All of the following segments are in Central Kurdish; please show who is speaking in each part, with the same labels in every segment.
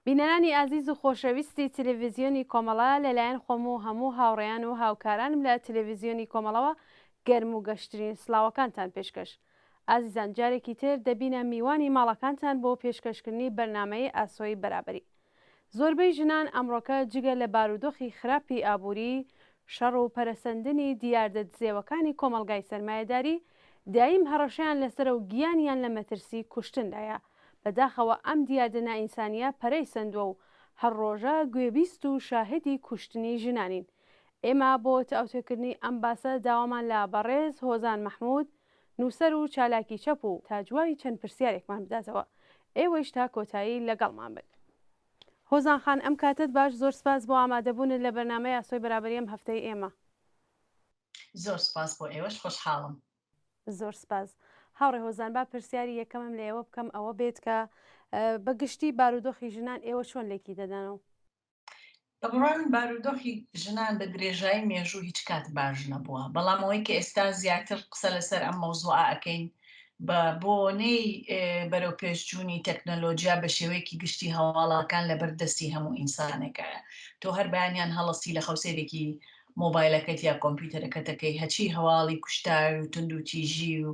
Speaker 1: بینەرانی ئازیز و خۆشەویستی تلێڤیزیۆنی کۆمەڵە، لەلایەن خۆم و هەموو هاوڕێیان و هاوکارانم لە تلێڤیزیۆنی کۆمەڵەوە گەرم و گەشترین سڵاوەکانتان پێشکەش. ئازیزان جارێکی تر دەبینە میوانی ماڵەکانتان بۆ پێشکەشکردنی بەرنامەی ئاسۆی بەرابەری. زۆربەی ژنان ئەمڕۆکە جگە لە بارودۆخی خراپی ئابووری، شەڕ و پەرەسەندنی دیاردە دزێوەکانی کۆمەڵگای سەرمایەداری، دایم هەڕەشەیان لەسەرە و گیانیان لە مەترسی کوشتندایە. بەداخەوە ئەم دیاردە نائینسانییە پەرەی سەندووە و هەر ڕۆژە گوێبیست و شاهیدی کوشتنی ژنانین. ئێمە بۆ تاوتوێکردنی ئەم باسە داوامان لە بەڕێز هۆزان مەحموود، نووسەر و چالاکی چەپ و تا جوابی چەند پرسیارێکمان بداتەوە. ئێوەیش تا کۆتایی لەگەڵمان بن. هۆزان خان ئەم کاتەت باش، زۆر سپاس بۆ ئامادەبوونت لە بەرنامەی ئاسۆی بەرابەری ئەم هەفتەی ئێمە.
Speaker 2: زۆر سپاس بۆ ئێوەش، خۆشحاڵم.
Speaker 1: زۆر سپاس. هاوڕێ هۆزان با پرسیاری یەکەمم لە ئێوە بکەم ئەوە بێت کە بە گشتی بارودۆخی ژنان ئێوە چۆن لێکی دەدەنەوە؟
Speaker 2: بە بڕوای من بارودۆخی ژنان بە درێژایی مێژوو هیچ کات باش نەبووە، بەڵام ئەوەی کە ئێستا زیاتر قسە لەسەر ئەم مەوزوعە ئەکەین بە بۆنەی بەرەوپێشچوونی تەکنەلۆجیا بە شێوەیەکی گشتی هەواڵەکان لەبەر دەستی هەموو ئینسانێکایە تۆ هەر بەیانیان هەڵەسی لە خەو سەیرێکی مۆبایلەکەت یا کۆمپیوتەرەکەت دەکەی هەچی هەواڵی کوشتار و توندوتیژی و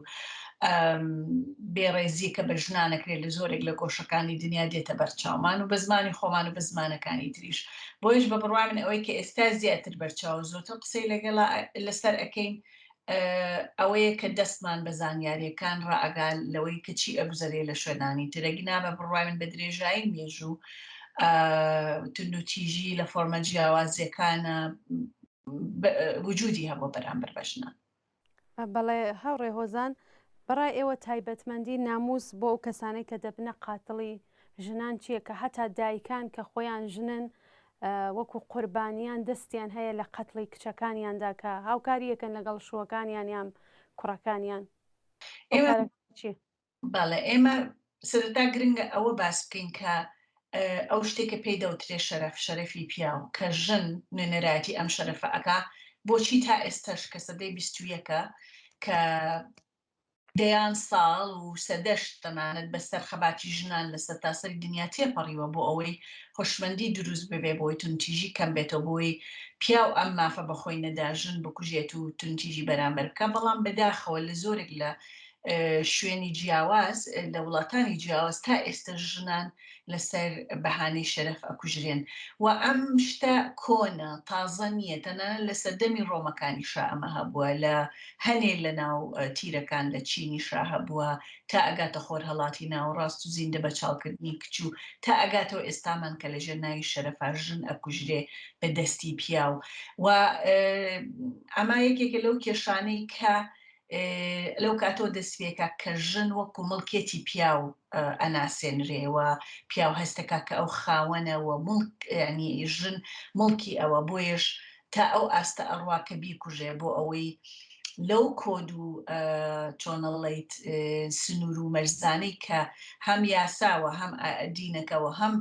Speaker 2: بێڕێزی کە بە ژنان ئەکرێت لە زۆرێک لە گۆشەکانی دنیا دێتە بەرچاومان و بە زمانی خۆمان و بە زمانەکانی تریش بۆیش بە بڕوای من ئەوەی کە ئێستا زیاتر بەرچاو زۆرتر قسەی لەگەڵا لەسەر ئەەکەین ئەوەیە کە دەستمان بە زانیاریەکان ڕائگا لەوەی کە چی ئەگوزەرێ لە شوێنانی ترەگینا بە بڕوای من بە درێژایی مێژوو توندوتیژی لە فۆرمە جیاوازیەکانە وجودی هەبووە بەرامبەر بە ژنان.
Speaker 1: بەڵێ هاوڕێ هۆزان، بەڕای ئێوە تایبەتمەندی ناموس بۆ ئەو کەسانەی کە دەبنە قاتڵی ژنان چییە کە هەتا دایکان کە خۆیان ژنن وەکو قوربانیان دەستیان هەیە لە قەتڵی کچەکانیاندا کە هاوکاریەکەن لەگەڵ شووەکانیان یان کوڕەکانیان؟ چییە؟
Speaker 2: بەڵێ ئێمە سەرەتا گرنگە ئەوە باس بکەین کە ئەو شتێک کە پێی دەوترێ شەرەف، شەرەفی پیاو، کە ژن نوێنەرایەتی ئەم شەرەفە ئەکا، بۆچی تا ئێستەش کە سەدەی بیستویەکە کە دەیان ساڵ و سەدەش تەنانەت بەسەر خەباتی ژنان لە سەرتاسەری دنیا تێپەڕیوە بۆ ئەوەی هۆشمەندی دروست ببێ بۆی توندتیژی کەم بێتەوە بۆی پیاو ئەم مافە بەخۆی نەدا ژن بکوژێت و توندتیژی بەرامبەر بکا بەڵام بەداخەوە لە زۆرێک لە شوێنی جیاواز لە وڵاتانی جیاواز تا ئێستا ژنان لەسەر بەهانەی شەرەف ئەکوژرێن و ئەم شتە کۆنە تازە نییە تەنانەت لە سەردەمی ڕۆمەکانیشا ئەمە هەبووە لە هەنێ لە ناو تیرەکان لە چینیشا هەبووە تا ئەگاتە خۆرهەڵاتی ناوەڕاست و زیندە بەچاڵکردنی کچ و تا ئەگاتەوە ئێستامان کە لەژێر ناوی شەرەفا ژن ئەکوژرێ بە دەستی پیاو و ئەمە یەکێکە لەو کێشانەی کە لەو کاتەوە دەستپێکا کە ژن وەکو مڵکێتی پیاو ئەناسێنرێ و پیاو هەستەکا کە ئەو خاوەنە و مڵک ینی ژن مڵکی ئەوە بۆیەش تا ئەو ئاستە ئەڕوا کە بیکوژێ بۆ ئەوەی لەو کۆد و چۆنەڵیت سنوور و مەرزانەی کە هەم یاساوە هەم دینەکەەوە هەم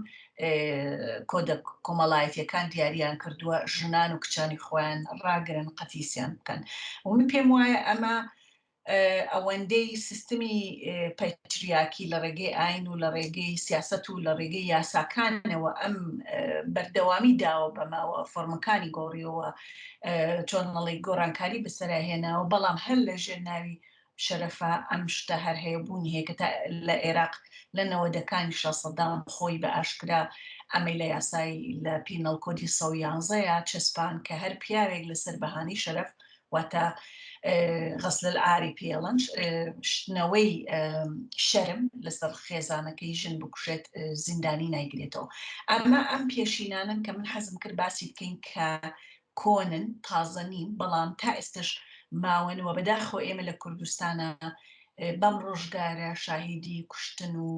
Speaker 2: کۆدە کۆمەڵایەتیەکان دیاریان کردووە ژنان و کچانی خۆیان ڕاگرن قەتیسیان بکەن و من پێم وایە ئەمە ئەوەندەی سیستمی پەتریاکی لە ڕێگەی ئاین و لە ڕێگەی سیاست و لە ڕێگەی یاساکانەوە ئەم بەردەوامی داوە بەماوە فۆرمەکانی گۆڕیەوە چۆنڵی گۆڕانکاری بەسەرا هێناوە بەڵام هەر لە ژێر ناوی شەرەفە ئەم شتە هەر هەیە بوونی هەیە کە تا لە عێراق لە نەوەدەکانیشا سەدام خۆی بە ئاشکرا ئەمەی لە یاسای لە پینەڵ کۆدی 111 یا چەسپان کە هەر پیاوێک لەسەر بەهانەی شەرەف واتە غسل العاری پێڵەن شتنەوەی شەرم لەسەر خێزانەکەی ژن بکوژێت زیندانی نایگرێتەوە ئەمە ئەم پێشینانن کە من حەزم کرد باسی بکەین کە کۆنن تازە نین بەڵام تا ئێستش ماون و بەداخەوە ئێمە لە کوردستانە بەم ڕۆژگارە شاهیدی کوشتن و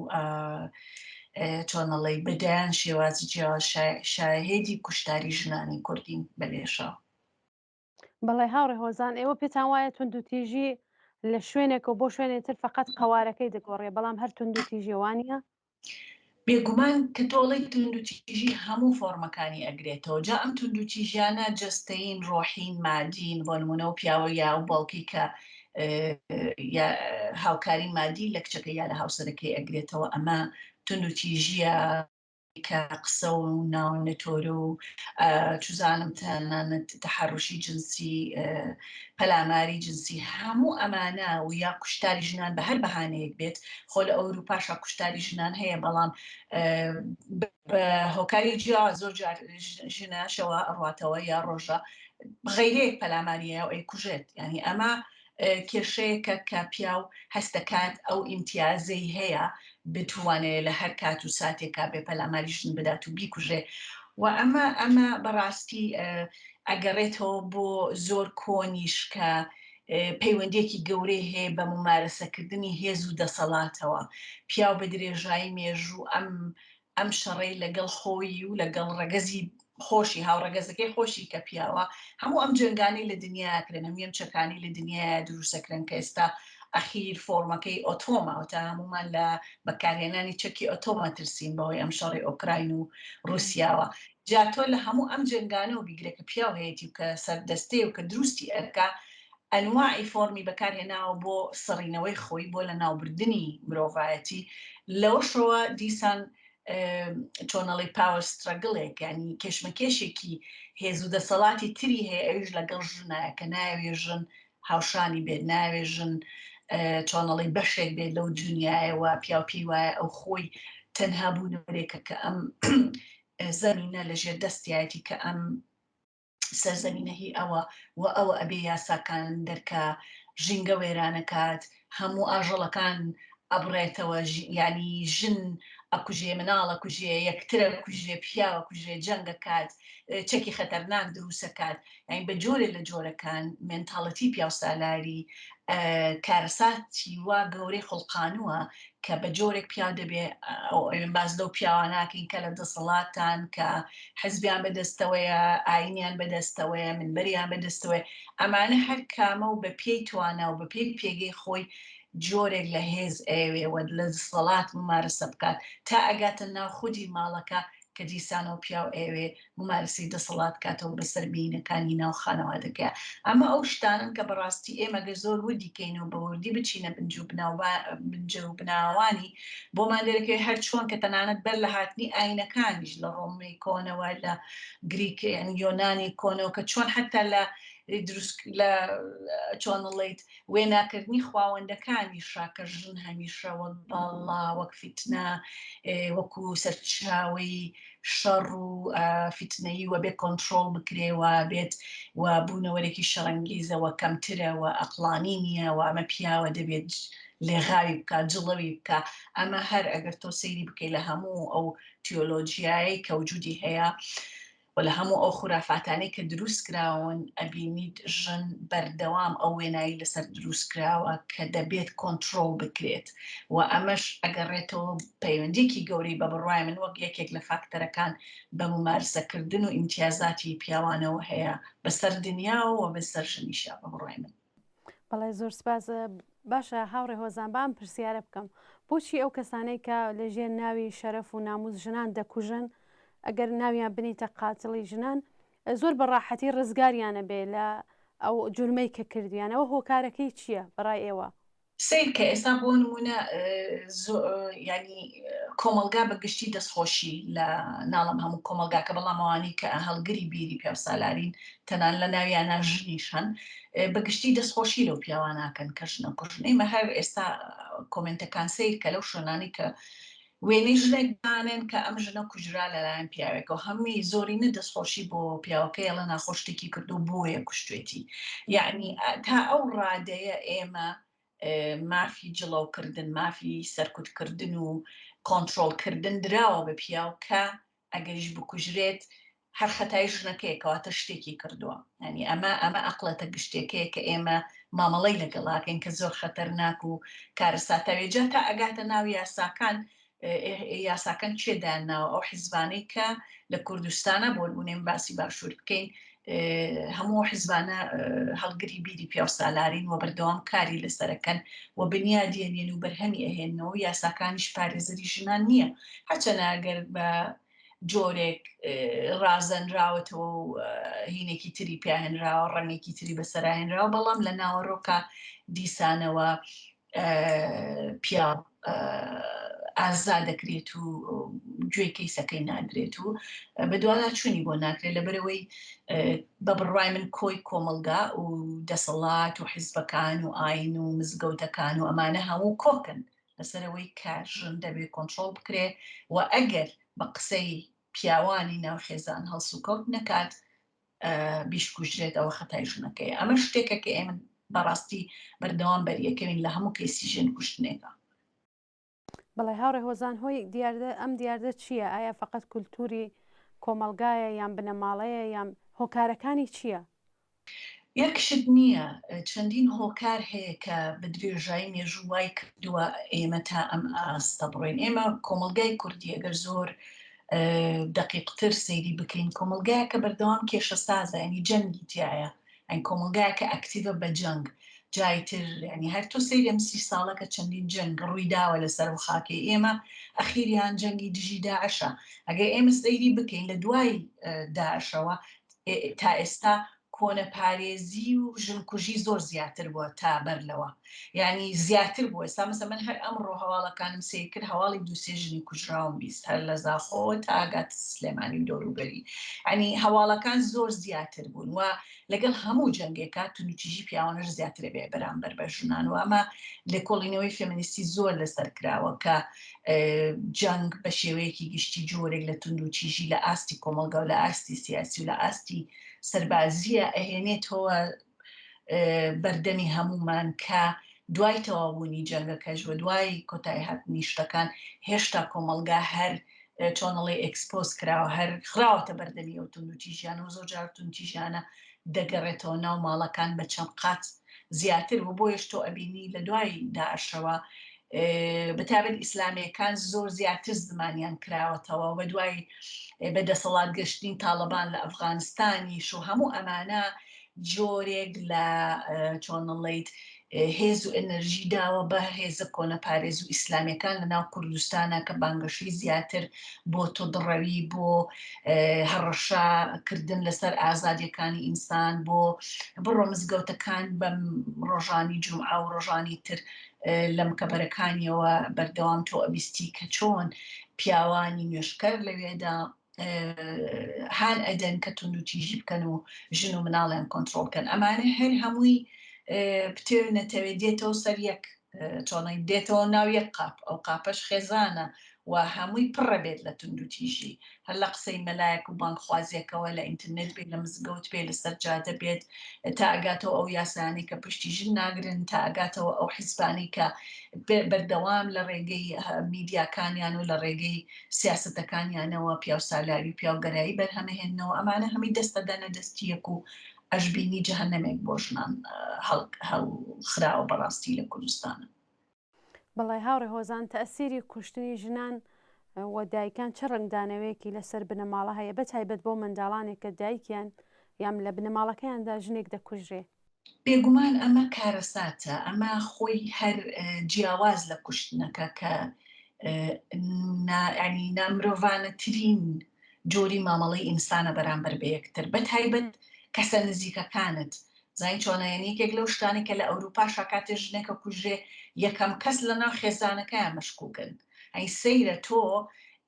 Speaker 2: چۆنەڵی بەدەیان شێوازی جیاواز شاهێدی کوشتاری ژنانی کوردین بەلێشەوە.
Speaker 1: بەڵێ هاوڕێ هۆزان ئێوە پێتان وایە توندوتیژی. لە شوێنێکەوە بۆ شوێنێ تر فەقەت قەوارەکەی دەگۆڕێ بەڵام هەر توندوتیژیە وانیە؟
Speaker 2: بێگومان کە تۆ ئەڵێی توندوتیژی هەموو فۆرمەکانی ئەگرێتەوە جا ئەم توندوتیژیانە جەستەیین، ڕۆحین، مادین، بۆ نموونە ئەو پیاوە یا ئەو باوکەی کە هاوکاری مادی لە کچەکەی یا لە هاوسەرەکەی ئەگرێتەوە ئەمە توندوتیژیە، کە قسە و ناونەتۆرە و چزانم تەنانەت تەحەڕوشی جنسی پەلاماری جنسی هەموو ئەمانە و یا کوشتاری ژنان بە هەر بەهانەیەک بێت خۆ لە ئەوروپاشا کوشتاری ژنان هەیە بەڵام بە هۆکاری جیا زۆر جار ژنە شەوە ئەڕاتەوە یا ڕۆژە غیرەیەک پەلاماریە و ئەیکوژێت یعنی ئەمە کێشەیەکە کە پیاو هەستەکات ئەو ئیمتیازەی هەیە بتوانێ لە هەر کات و ساتێکا بێ پەلاماری ژن بدات و بیکوژێ و ئەمە ئەمە بەڕاستی ئەگەڕێتەوە بۆ زۆر کۆنیش کە پەیوەندیەکی گەورەی هەیە بە ممارەسەکردنی هێز و دەسەڵاتەوە پیاو بە درێژایی مێژوو ئەم ئەم شەڕەی لەگەڵ خۆی و لەگەڵ ڕەگەزی خۆشی هاوڕەگەزەکەی خۆشی کە پیاوە هەموو ئەم جەنگانەی لە دنیا کرێن هەموو ئەم چەکانی لە دنیاە دروستەکرێن کە ئێستا ئەخیر فۆرمەکەی ئۆتۆما تا هەمومان لە بەکارهێنانی چەکی ئۆتۆما ترسین بەهۆی ئەم شەڕی ئۆکراین و رووسیاوە جا تۆ لە هەموو ئەم جەنگانەوە بیگرە کە پیاو هەیەی و کە سەردەستەیە و کە دروستی ئەرکە ئەنواعی فۆرمی بەکارهێناوە بۆ سڕینەوەی خۆی، بۆ لەناوبردنی مرۆڤایەتی، لەوەشەوە دیسان چۆنەڵی power struggle ێک یانی کێشمەکێشێکی هێز و دەسەڵاتی تری هەیە ئەویش لەگەڵ ژنایە کە ناوێ ژن هاوشانی بێت ناوێ ژن چۆنەڵی بەشێک بێت لەو دنیایەوە پیاو پێی وایە ئەو خۆی تەنها بوونەوەرێکە کە ئەم زەمینە لەژێر دەستیایەتی کە ئەم سەرزەمینە هی ئەوە و ئەوە ئەبێ یاساکان دەرکا ژینگە وێرانەکات هەموو ئاژەڵەکان ئەبڕێتەوە یانی ژن ئەکوژێ مناڵ ئەکوژێ یەکترە کوژێ پیاوە کوژێ جەنگەکات چەکی خەتەرناک دروستەکات یانی بە جۆرێ لە جۆرەکان مێنتاڵەتی پیاوسالاری کارەساتی وا گەورەی خوڵقانووە کە بە جۆرێک پیاو دەبێ ئەو باس لەو پیاوە ناکەین کە لە دەسەڵاتان کە حزبیان بەدەستەوەیە ئاینیان بەدەستەوەیە منبەریان بەدەستەوەی ئەمانە هەر کامە و بە پێی توانا و بە پێی پێگەی خۆی جۆرێک لە هێز ئەیەوێ و لە دەسەڵات ممارەسە بکات تا ئەگاتە ناو خودی ماڵەکە کە دیسانەوە پیاو ئەیەوێ مومارەسەی دەسەڵات کاتەوە بەسەر مێینەکانی ناو خانەوادەکەیا. ئەمە ئەو شتانەن کە بەڕاستی ئێمە گەر زۆر وردی کەین و بە وردی بچینە بنج و بنج و بناوانی بۆمان دەرەکەوێت هەر چۆن کە تەنانەت بەر لە هاتنی ئاینەکانیش لە ڕۆمی کۆنەوە لە گریک یعنی یۆنانی کۆنەوە کە چۆن حتا لە دروست لە چۆنڵیت وێناکردنی خواوەندەکانیشە کە ژن هەمیشە وەک بەڵا وەک فیتنە وەکو سەرچاوەی شەڕ و فیتنەیی وە بێ کۆنترۆڵ بکرێ و بێت و بوونەوەرێکی شەڕەنگیزەوە کەمترە و ئەقڵانی نییە و ئەمە پیاوە دەبێت لێغاوی بکە جڵەوی بکە ئەمە هەر ئەگەر تۆ سەیری بکەی لە هەموو ئەو تیۆلۆجیایی کە وجودی هەیە و لە هەموو ئەو خورافاتانەی کە دروست کراون ئەبینیت ژن بەردەوام ئەو وێنایی لەسەر دروست کراوە کە دەبێت کۆنترۆڵ بکرێت و ئەمەش ئەگەڕێتەوە پەیوەندیکی گەورەی بە بڕوای من وەک یەکێک لە فاکتەرەکان بە ممارسەکردن و ئیمتیازاتی پیاوانەوە هەیە بەسەر دنیاوە و بەسەر ژنیشا بە بڕوای من.
Speaker 1: بەڵێ زۆر سپاس باشە هاوڕێ هۆزان با ئەم پرسیارە بکەم بۆچی ئەو کەسانەی کە لە ژێر ناوی شەرەف و ناموس ژنان دەکوژن ئەگەر ناویان بنیتە قاتڵی ژنان زۆر بە ڕاحەتی ڕزگاریانە بێ لە ئەو جورمەی کە کردیانەوە هۆکارەکەی چییە بەڕای ئێوە؟
Speaker 2: سەیر کە ئێستا بۆ نمونە ینی کۆمەلگا بە گشتی دەستخۆشی لە ناڵم هەموو کۆمەلگاکە بەڵام ئەوانەی کە هەڵگری بیری پیاوسالارین تەنان لە ناویانە ژنیش هەن بە گشتی دەستخۆشی لەو پیاواناکەن کە ژنە کوژن ئێمە هەر ئێستا کۆمنتەکان سیر کە لەو شوێنانی کە وێنەی ژنێک دانێن کە ئەم ژنە کوژرا لەلایەن پیاوێکەوە هەمووی زۆرینە دەستخۆشی بۆ پیاوەکەی ئەڵێ ناخۆش شتێکی کردو بۆیە کوشتێتی یعنی تا ئەو ڕادەیە ئێمە مافی جڵەوکردن مافی سەرکوتکردن و کۆنتترۆلکردن دراوە بە پیاو کە ئەگەریش بکوژرێت هەر خەتای ژنەکەیە کەواتە شتێکی کردووە ینی ئەمە ئەمە ئەقلەتە گشتێکەیە کە ئێمە مامەڵەی لەگەڵاکەین کە زۆر خەتەرناک و کارەساتاوێ جا تا ئەگاتە ناو یاساکان یاساکان کێ دایانناوە ئەو حیزبانەی کە لە کوردستانە بۆ نمونێن باسی باشوور بکەین. هەموو حزبانە هەڵگری بیری پیاوسالارین و بەردەوام کاری لەسەرەکەن و بنیادیەنێن و بەرهەمی ئەهێنەوە، یاساکانیش پارێزەری ژنان نییە، هەرچەنە ئەگەر بە جۆرێک ڕازەنراوەتەوە و هینێکی تری پیاهێنراوە، ڕەنگێکی تری بەسەراهێنراوە، بەڵام لە ناوەڕۆکە دیسانەوە پیاو ئازا دەکرێت و گوێی کەیسەکەی نادرێت و بەدوادا چوونی بۆ ناکرێت، لەبەرەوەی بە بڕوای من کۆی کۆمەڵگا و دەسەڵات و حیزبەکان و ئاین و مزگەوتەکان و ئەمانە هەموو کۆکن لەسەرەوەی کە ژن دەبێت کۆنترۆڵ بکرێ و ئەگەر بە قسەی پیاوانی ناو خێزان هەڵسوکەوت نەکات بیشکوژرێت ئەوە خەتای ژنەکەیە. ئەمە شتێکە کە ئێمە بەڕاستی بەردەوام بەریەکەوین لە هەموو کەیسی ژن کوشتنێکە.
Speaker 1: بەڵێ هاوڕێ هۆزان، هۆی دیاردە ئەم دیاردە چییە؟ ئایا فقط کولتوری کۆمەڵگایە یان بنەماڵەیە یان هۆکارەکانی چییە؟
Speaker 2: یەک شت نییە، چەندین هۆکار هەیە کە بە درێژایی مێژوو وای کردووە ئێمە تا ئەم ئاستە بڕۆین. ئێمە کۆمەڵگای کوردی ئەگەر زۆر دەقیقتر سەیری بکەین، کۆمەڵگایەکە بەردەوام کێشەسازە، ینی جەنگی تایە، ئەین کۆمەڵگایەکە ئەکتیڤە بە جەنگ. جایتر ینی هەر تۆ سەیری ئەم 30 ساڵە کە چەندین جەنگ ڕووی داوە لەسەر و خاکەی ئێمە، ئەخیریان جەنگی دژی داعشە. ئەگەر ئێمە سەیری بکەین لە دوای داعشەوە تا ئێستا کۆنەپارێزی و ژنکوژی زۆر زیاتر بووە تا بەر لەوە، یعنی زیاتر بووە. ئێستا مەسە من هەر ئەمڕۆ هەواڵەکانم سەیر کرد، هەواڵی دووسێ ژنی کوژراوم 20 هەر لە زاخۆوە تا گات سلێمانی و دەوروبەری، یعنی هەواڵەکان زۆر زیاتر بوون و لەگەڵ هەموو جەنگێکا توندوتیژی پیاوانەش زیاترە بێ بەرامبەر بە ژنان. و ئەمە لێکۆڵینەوەی فێمینیستی زۆر لەسەر کراوە کە جەنگ بە شێوەیەکی گشتی جۆرێک لە توندوتیژی لە ئاستی کۆمەڵگا و لە ئاستی سیاسی و لە ئاستی سەربازیە ئەهێنێتەوە بەردەمی هەمومان، کە دوای تەواوبوونی جەنگەکەش و دوای کۆتایی هاتنی شتەکان هێشتا کۆمەڵگا هەر چۆنڵی expose کراوە، هەر خراوەتە بەردەمی ئەو توندوتیژیانە و زۆر جار توندوتیژیانە دەگەڕێتەوە ناو ماڵەکان بە چەند قات زیاتر. و بۆیش تۆ ئەبینی لە دوای داعشەوە بەتابەت ئیسلامیەکان زۆر زیاتر زمانیان کراوەتەوە و دوای بە دەسەڵات گەشتنی تاڵەبان لە ئەفغانستانیش و هەموو ئەمانە جۆرێک لە چۆنڵیت هێز و ئەنەرژی داوە بە هێزە کۆنەپارێز و ئیسلامیەکان لە ناو کوردستانە کە بانگەشەی زیاتر بۆ توندڕەوی، بۆ هەڕەشە کردن لەسەر ئازادیەکانی ئینسان، بۆ بڕۆ مزگەوتەکان بەم ڕۆژانی جومعە و ڕۆژانی تر لەم کەبەرەکانیەوە بەردەوام تۆ ئەبیستی کە چۆن پیاوانی نوێژکەر لەوێدا هان ئەدەن کە توندوتیژی بکەن و ژن و مناڵیان کۆنترۆڵ بکەن. ئەمانە هەر هەمووی بتێ نەتەوێ دێتەوە سەر یەک، چۆنی دێتەوە ناو یەک قاپ، ئەو قاپەش خێزانە و هەمووی پڕە بێت لە توندوتیژی، هەر لە قسەی مەلایەک و بانگخوازیەکەوە لە ئینتەرنێت بێت، لە مزگەوت بێت، لەسەر جادە بێت، تا ئەگاتەوە ئەو یاسایانەی کە پشتی ژن ناگرن، تا ئەگاتەوە ئەو حیزبانەی کە بەردەوام لە ڕێگەی میدیاکانیان و لە ڕێگەی سیاسەتەکانیانەوە پیاوسالاری و پیاوگەرایی بەرهەمەهێننەوە. ئەمانە هەمووی دەستەدەنە دەستی یەک و ئەشبینی جەهەنەمێک بۆ ژنان هەڵخراوە بەڕاستی لە کوردستانە.
Speaker 1: بەڵێ هاوڕێ هۆزان، تەئسیری کوشتنی ژنان و دایکان چ ڕەنگدانەوەیەکی لەسەر بنەماڵە هەیە، بە تایبەت بۆ منداڵانێک کە دایکیان یان لە بنەماڵەکەیاندا ژنێک دەکوژرێ؟
Speaker 2: بێگومان ئەمە کارەساتە، ئەمە خۆی هەر جیاواز لە کوشتنەکە کە ینی نامرۆڤانەترین جۆری مامەڵەی ئینسانە بەرامبەر بە یەکتر، بە تایبەت کەسە نزیکەکانت. زانی چۆنە؟ یعنی یەکێک لەو شتانەی کە لە ئەوروپاشا کاتێ ژنێکە کوژرێ یەکەم کەس لە ناو خێزانەکەیان مەشکوکن. ئەی سەیرە تۆ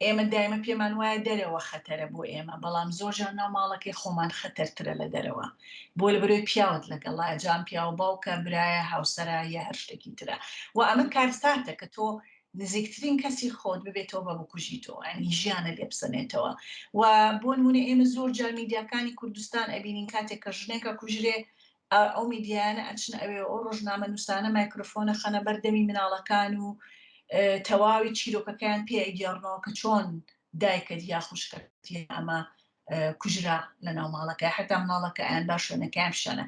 Speaker 2: ئێمە دایمە پێمان وایە دەرەوە خەتەرە بۆ ئێمە، بەڵام زۆر جار ناو ماڵەکەی خۆمان خەتەرترە لە دەرەوە. بۆ لە بەرەوەی پیاوت لەگەڵایە، جام پیاوە باوکە، برایە، هاوسەرە یا هەر شتێکی ترە. و ئەمە کارساتە کە تۆ نزیکترین کەسی خۆت ببێتەوە بە بکوژی تۆ، یعنی ژیانە لێ بسەنێتەوە. و بۆ نمونە ئێمە زۆر جار میدیاکانی کوردستان ئەبینین کاتێک کە ژنێکە کوژرێ ئەو میدیایانە ئەچنە ئەوێ ئەو ڕۆژنامە نووسانە مایکرۆفۆنە خەنە بەردەمی مناڵەکان و تەواوی چیرۆکەکەیان پێ ئەگێڕنەوە کە چۆن دایکت یا خوشکت ئەمە کوژرا لە ناو ماڵەکە، حتا مناڵەکە ئەیان با شوێنەکەیان پیشانە.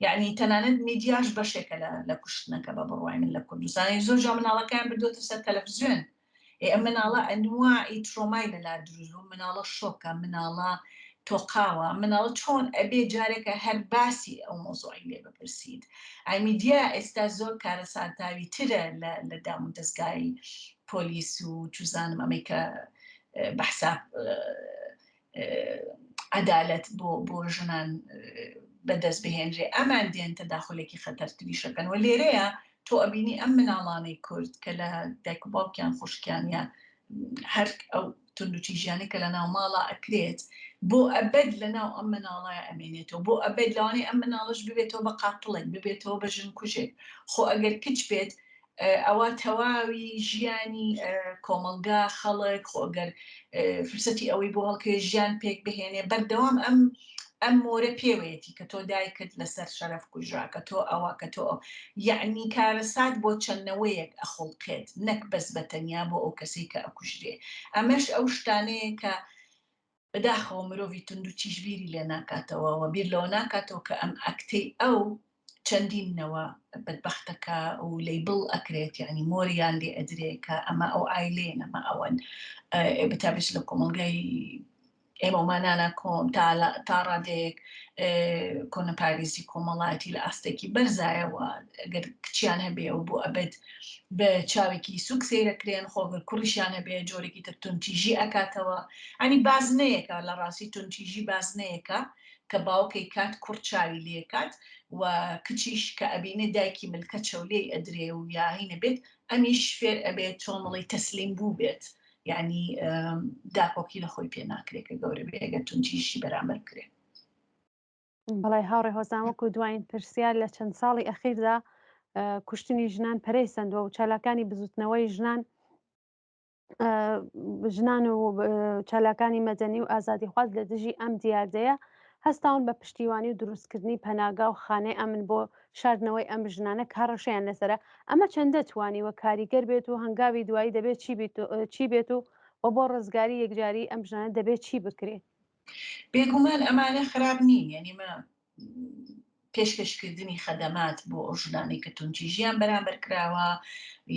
Speaker 2: یعنی تەنانەت میدیاش بەشێکە لە کوشتنەکە بە بڕوای من لە کوردستان. زۆر جا مناڵەکەیان بردوێتە سەر تەلەفزیۆن. ئێ ئەم مناڵە ئەنواعی ترۆمای لەلا دروست بوو، مناڵە شۆکە، مناڵە تۆقاوە مناڵ چۆن ئەبێ جارێکە هەر باسی ئەو مەوزوعەی لێ بپرسیت ئای میدیا ئێستا زۆر کارەساتاوی ترە لە لە دام و دەزگای پۆلیس و چوزانم ئەمەی کە بە حساب عەدالەت بۆ بۆ ژنان بەدەست بهێنرێ ئەمان دێن تەداخولێکی خەتەرتریشەکەن و لێرەیە تۆ ئەبینی ئەم مناڵانەی کورد کە لە دایک و باوکیان خوشکیان یا هەر ئەو توندوتیژیانەی کە لە ناو ماڵا ئەکرێت بۆ ئەبەد لە ناو ئەم مناڵە ئەمێنێتەوە بۆ ئەبەد لەوانەیە ئەم مناڵەش ببێتەوە بە قاتڵێک ببێتەوە بە ژن کوژێک خۆ ئەگەر کچ بێت ئەوە تەواوی ژیانی کۆمەڵگا خەڵک خۆ ئەگەر فرسەتی ئەوەی بۆ هەڵکەوێ ژیان پێک بهێنێ بەردەوام ئەم ئەم مۆرە پێوەیەتی کە تۆ دایکت لەسەر شەرەف کوژرا کە تۆ ئەوە کە تۆ ئەو یەعنی کارەسات بۆ چەند نەوەیەک ئەخوڵقێت نەک بەس بە تەنیا بۆ ئەو کەسەی کە ئەکوژرێ ئەمەش ئەو شتانەیە کە بەداخەوە مرۆڤی توندوتیژ بیری لێ ناکاتەوە و بیر لەوە ناکاتەوە کە ئەم ئەکتەی ئەو چەندین نەوە بەدبەختەکە و لەیبڵ ئەکرێت یعنی مۆریان لێ ئەدرێ کە ئەمە ئەو ئایلێن ئەمە ئەوەن بەتابێت لە کۆمەڵگای ئێمەمانانە کۆم تا ڕادەیەک کۆنەپارێزی کۆمەڵایەتی لە ئاستێکی بەرزایەوە گەر کچیان هەبێ و بۆ ئەبێت بە چاوێکی سوک سەیرەکرێن خۆگەر کوڕیشیان هەبێ جۆرێکی تر توندتیژی ئەکاتەوە ئەنی بازنەیەکە لە ڕاستی توندتیژی بازنەیەکە کە باوکەی کات کوڕ چاوی لێکات و کچیش کە ئەبینێ دایکی ملکەچە و لێی ئەدرێ و یا هینە بێت ئەمیش فێر ئەبێت چۆن بڵێی تەسلیم بوو بێت یعنی داکۆکی لە خۆی پێ ناکرێت کە گەورە بێ ئەگەر توندتیژی بەرامبەر بکرێ.
Speaker 1: بەڵێ هاوڕێ هۆزان وەکو دوایین پرسیار لە چەند ساڵی ئەخیردا کوشتنی ژنان پەرەی سەندووە و چالاکانی بزوتنەوەی ژنان ژنان و چالاکانی مەدەنی و ئازادیخواز لە دژی ئەم دیاردەیە هەستاون بە پشتیوانی و دروستکردنی پەناگا و خانەی ئەمن بۆ شاردنەوەی ئەم ژنانە کە هەڕەشەیان لەسەرە، ئەمە چەندە توانیوە کاریگەر بێت و هەنگاوی دوایی دەبێت چی بێت و و بۆ ڕزگاری یەکجاری ئەم ژنانە دەبێت چی بکرێت؟
Speaker 2: بێگومان ئەمانە خراپ نین، یانی مە پێشکەشکردنی خەدەمات بۆ ئەو ژنانەی کە توندتیژیان بەرامبەر کراوە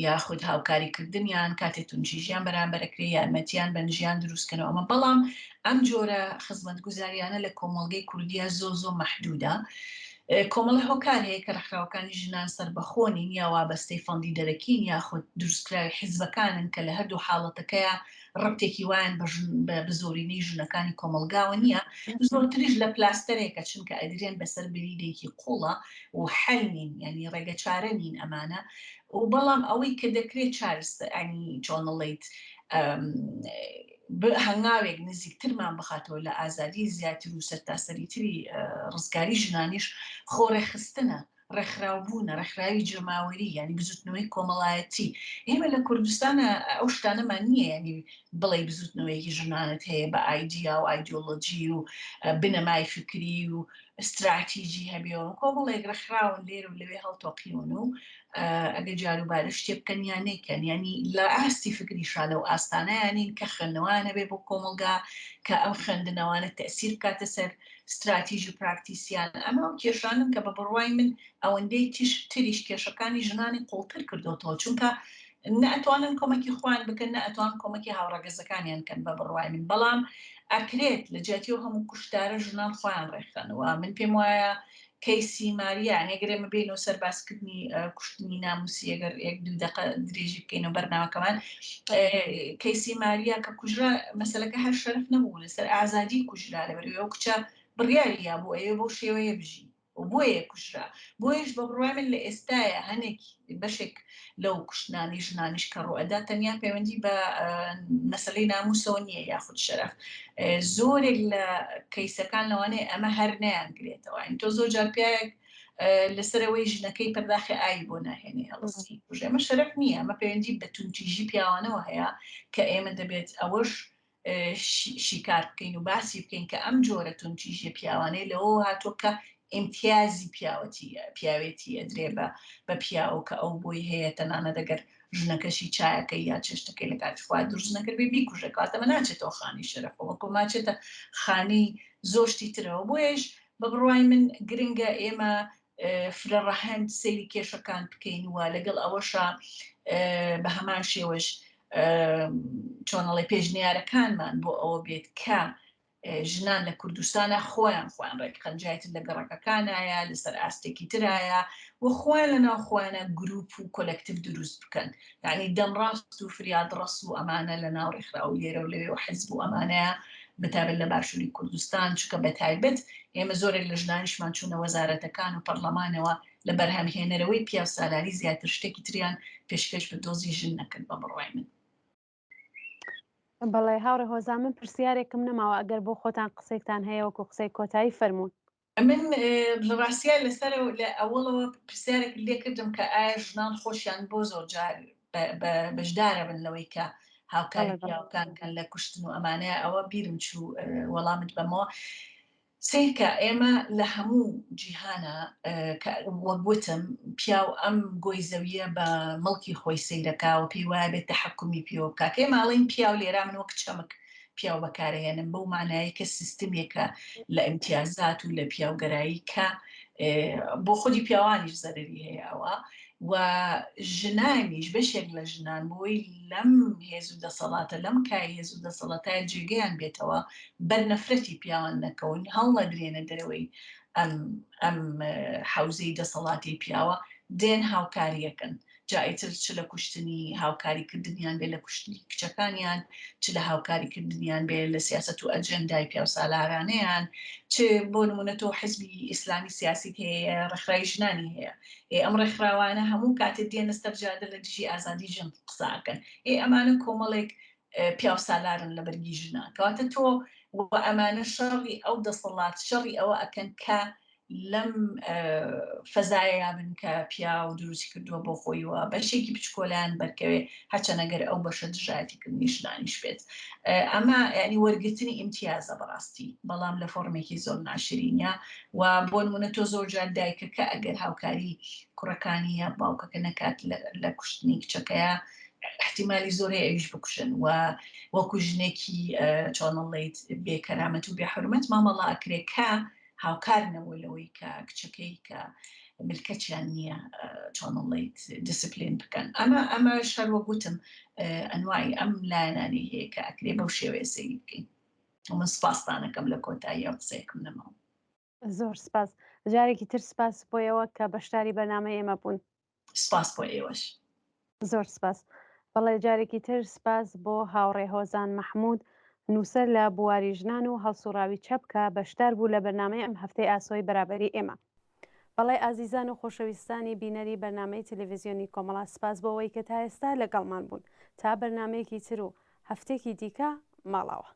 Speaker 2: یاخود هاوکاریکردنیان کاتێ توندتیژیان بەرامبەرەکرێ یارمەتیان بەن ژیان دروستکەنەوە ئەمە بەڵام ئەم جۆرە خزمەتگوزاریانە لە کۆمەڵگەی کوردیا زۆ زۆ مەحدودە کۆمەڵە هۆکار هەیە کە ڕێکخراوەکانی ژنان سەربەخۆ نین یا وابەستەی فەندی دەرەکین یاخود دروستکراوی حیزبەکانن کە لە هەردوو حاڵەتەکەیا ڕەبتێکی وایان بە ژن بە زۆرینەی ژنەکانی کۆمەڵگاوە نییە زۆرتریش لە پلاستەرێکە چونکە ئەدرێن بەسەر برینێکی قوڵە و حەل نین یعنی ڕێگە چارە نین ئەمانە و بەڵام ئەوەی کە دەکرێت چارس ینی چۆنڵیت هەنگاوێک نزیکترمان بخاتەوە لە ئازادی زیاتر و سەرتاسەریتری ڕزگاری ژنانیش خۆڕێکخستنە ڕێکخراوبوونە، ڕێکخراوی جەماوەری یانی بزوتنەوەی کۆمەڵایەتی. ئێمە لە کوردستانە ئەو شتانەمان نییە یانی بڵێی بزوتنەوەیەکی ژنانت هەیە بە ئایدیا و ئایدیۆلۆجی و بنەمای فکری و ستراتیجی هەبێ و کۆمەڵێک ڕێکخراون لێرە و لەوێ هەڵتۆقیون و ئەگەر جاروبارە شتێ بکەن یان نەیکەن یانی لە ئاستی فکریشا لەو ئاستانەیانین کە خوێندنەوەیان هەبێ بۆ کۆمەڵگا کە ئەم خوێندنەوانە تەئسیر بکاتە سەر ستراتیژ و پراکتیسیان ئەمە ئەو کێشانەن کە بە بڕوای من ئەوەندەی تیش تریش کێشەکانی ژنانی قوڵتر کردۆتەوە چونکە نە ئەتوانن کۆمەکی خۆیان بکەن نە ئەتوان کۆمەکی هاوڕەگەزەکانیان کەن بە بڕوای من بەڵام ئەکرێت لە جیاتی ئەو هەموو کوشتارە ژنان خۆیان ڕێکخەنەوە من پێم وایە کەیسی ماریا یانی ئەگەر ئێمە بێینەوە سەر باسکردنی کوشتنی ناموسی ئەگەر یەک دوو دەقە درێژی بکەینەوە بەرنامەکەمان کەیسی ماریا کە کوژرا مەسەلەکە هەر شەرف نەبوو لەسەر ئازادی کوژرا لەبەرئەوەی ئەو کچە بڕیاری یابوو ئەیەوێ بەو شێوەیە بژی و بۆیە کوژرا بۆیەش بە بڕوای من لە ئێستاە هەنێک بەشێک لەو کوشتنانی ژنانیش کە ڕوئەدا تەنیا پەیوەندی بە مەسلەی ناموسەوە نییە یاخود شەرەف زۆرێک لە کەیسەکان لەوانەیە ئەمە هەر نەیانگرێتەوە این تۆ زۆر جار پیاوێک لەسەرەوەی ژنەکەی پەرداخی ئاوی بۆ ناهێنێ هەڵسی کوژێ ئەمە شەرەف نییە ئەمە پەیوەندی بە توندتیژی پیاوانەوە هەیە کە ئێمە دەبێت ئەوەش شیکار بکەین و باسی بکەین کە ئەم جۆرە توندتیژیە پیاوانەی لەوەوە هاتووە کە ئیمتیازی پیاوەتی پیاوێتی ئەدرێ بە بە پیاو کە ئەو بۆی هەیە تەنانەت ئەگەر ژنەکەشی چایەکەی یا چێشتەکەی لە کاتی خۆی دروست نەکردبێ بیکوژێ کەواتە ئەمە ناچێتەوە خانەی شەرەفەوە بەڵکو ماچێتە خانەی زۆر شتی ترەوە بۆیەش بە بڕوای من گرنگە ئێمە فرە ڕەهەند سەیری کێشەکان بکەین و لەگەڵ ئەوەشا بە هەمان شێوەش چۆنەڵی پێشنیارەکانمان بۆ ئەوە بێت کە ژنان لە کوردستانا خۆیان خۆیان ڕێکخەن جایتر لە گەڕەکەکانایە لەسەر ئاستێکی ترایە و خۆیان لە ناو خۆیانە گروپ و کۆلکتیڤ دروست بکەن یعنی دەمڕاست و فریاد ڕەس و ئەمانە لە ناو ڕێکخراو لێرە و لەوێ و حزب و ئەمانەیە بەتایبەت لە باشووری کوردستان چونکە بەتایبەت ئێمە زۆرێک لە ژنانیشمان چوونە وەزارەتەکان و پەرلەمانەوە لە بەرهەمهێنەرەوەی پیاوسالاری زیاتر شتێکی تریان پێشکەش بە دۆزی ژن نەکرد بە بڕوای من.
Speaker 1: بەڵێ هاوڕێ هۆزان من پرسیارێکم نەماوە ئەگەر بۆ خۆتان قسەێکتان هەیە وەکو قسەی کۆتایی فەرموون.
Speaker 2: من لە ڕاستیا لەسەر لە ئەوەڵەوە پرسیارێک لێ کردم کە ئایا ژنان خۆشیان بۆ زۆر جار بەشدارە بن لەوەی کە هاوکاری پیاوەکان کەن لە کوشتن و ئەمانەیە ئەوە بیرم چوو وەڵامت بەمەوە سەیرکە ئێمە لە هەموو جیهانا کە وەک وتم پیاو ئەم گۆی زەویە بە مڵکی خۆی سەیرەکا و پێی وایە بێت تەحەکومی پێوە بکا کە ئێمە ئەڵێین پیاو لێرا من وەک چەمک پیاو بەکارەهێنم بەو مانایەی کە سیستمێکە لە ئیمتیازات و لە پیاوگەرایی کە بۆ خودی پیاوانیش زەرەری هەیە ئەوە و ژنانیش بەشێک لە ژنان بۆی لەم هێز و دەسەڵاتە لەم کای هێز و دەسەڵاتای جێگەیان بێتەوە بەر نەفرەتی پیاوان نەکەون هەڵنەدرێنە دەرەوەی ئەم ئەم حەوزەی دەسەڵاتی پیاوە دێن هاوکاریەکەن جا ئیتر چ لە کوشتنی هاوکاری کردنیان بێ لە کوشتنی کچەکانیان چ لە هاوکاری کردنیان بێ لە سیاسەت و ئەجێندای پیاوسالارانەیان چ بۆ نمونە تۆ حزبی ئیسلامی سیاسیت هەیە ڕێکخراوی ژنانی هەیە ئێ ئەم ڕێکخراوانە هەموو کاتێ دێنە سەر جادە لە دژی ئازادی ژن قسە ئەکەن ئێ ئەمانە کۆمەڵێک پیاوسالارن لە بەرگی ژنان کەواتە تۆ و ئەمانە شەڕی ئەو دەسەڵات شەڕی ئەوە ئەکەن کە لەم فەزایەیا بن کە پیاو دروستی کردووە بۆ خۆی و بەشێکی بچکۆلایان بەرکەوێ هەرچەند ئەگەر ئەو بەشە دژایەتیکردنی ژنانیش بێت ئەمە ینی وەرگرتنی ئیمتیازە بەڕاستی بەڵام لە فۆرمێکی زۆر ناشرینە و بۆ نمونە تۆ زۆر جار دایکەکە ئەگەر هاوکاری کوڕەکانی یا باوکەکە نەکات لە کوشتنی کچەکەیە احتیمالی زۆر هەیە ئەویش بکوژن و وەکو ژنێکی چۆنڵیت بێکەرامەت و بێحرمەت مامەڵا ئەکرێ کە هاوکار نەبوو لەوەی کە کچەکەی کە ملکەچیان نییە چۆنڵیت دیسپلین بکەن ئەمە ئەمە شەر وەک وتم ئەنوای ئەم لایەنانی هەیە کە ئەکرێ بەو شێوەیە سەیری بکەین من سپاستانەکەم لە کۆتایی ئەو قسەیەکم نەماوە.
Speaker 1: زۆر سپاس جارێکی تر سپاس بۆ ئێوە کە بەشداری بەرنامەی ئێمە بوون.
Speaker 2: سپاس بۆ ئێوەش.
Speaker 1: زۆر سپاس. بەڵێ جارێکی تر سپاس بۆ هاوڕێ هۆزان مەحمود نووسەر لە بواری ژنان و هەڵسوڕاوی چەپ کە بەشدار بوو لە بەرنامەی ئەم هەفتەی ئاسۆی بەرابەری ئێمە. بەڵێ ئازیزان و خۆشەویستانی بینەری بەرنامەی تەلەڤیزیۆنی کۆمەڵە سپاس بۆ ئەوەی کە تا ئێستا لەگەڵمان بوون. تا بەرنامەیەکی تر و هەفتەیەکی دیکە ماڵاوا.